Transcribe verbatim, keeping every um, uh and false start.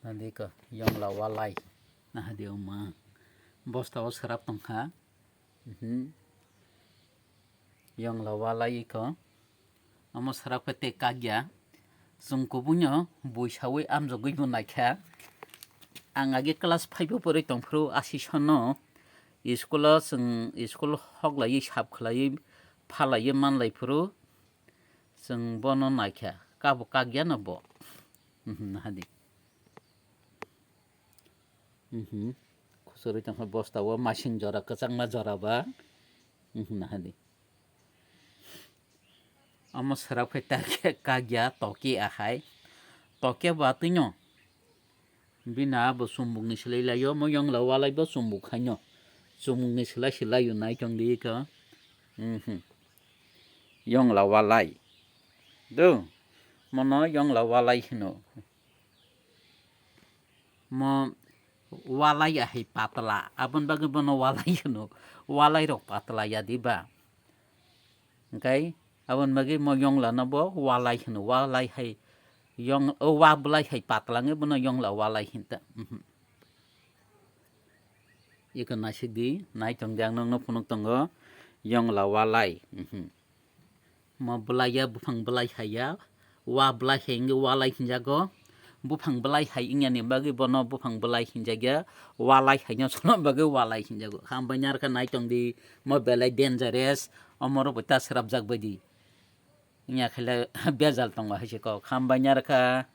Nadi ko yongla walai. Nahadi o ma. Bosta o srap tongkha. Mhm. Yongla walai iko. Omo srap khe tei kakya. Chwng kubuino buisawi amjogwi bo naikha. Ang age class five o porwi tongphuru asisano school o chwng school hoklaiwi sap khlaiwi phalaiwi manlaiphuru chwng bono naikha. Kabo kakyano bo. Mhm, nahadi. Mhm. Khusuri tongkha bosta o masing jora kwchangma jora ba. Mhm, nahadi. Omo srap khe ta khe kakya toki ahai. Toke ba twino. Bina bo chumbukni swlai laio, mo yongla walai bo chumbuk haino. Chumbukni swlai swlaio nai tongdi ko. Mhm. Yongla walai. Do. Mono yongla walai hino. Mo walai ahai patla. Aboni bagwi bono walai hino. Walai rok patla ya diba. Hingkai aboni bagwi mo yongla no bo walai hino. Walai hai yong, o wa bwlai hai patla wngwi bono yongla walai hinta. Mhm. Iko naisik di, nai tong di, ang nokno phunuk tongo, yongla walai. Mhm. Mo bwlai ya, buphang bwlai hai ya, wa bwlai hai wngwi walai hinjago, buphang bwlai hai wngya ni bagwi bono buphang bwlai hinjak ya, walai hai no sono bagwi walai hinjago. Hambai ni arokhe nai tong di, mo belai dangerous, omo rok bo ta srapjak bai di. Wngya khe le bejal tongo hai se kok. Hambai ni arokhe.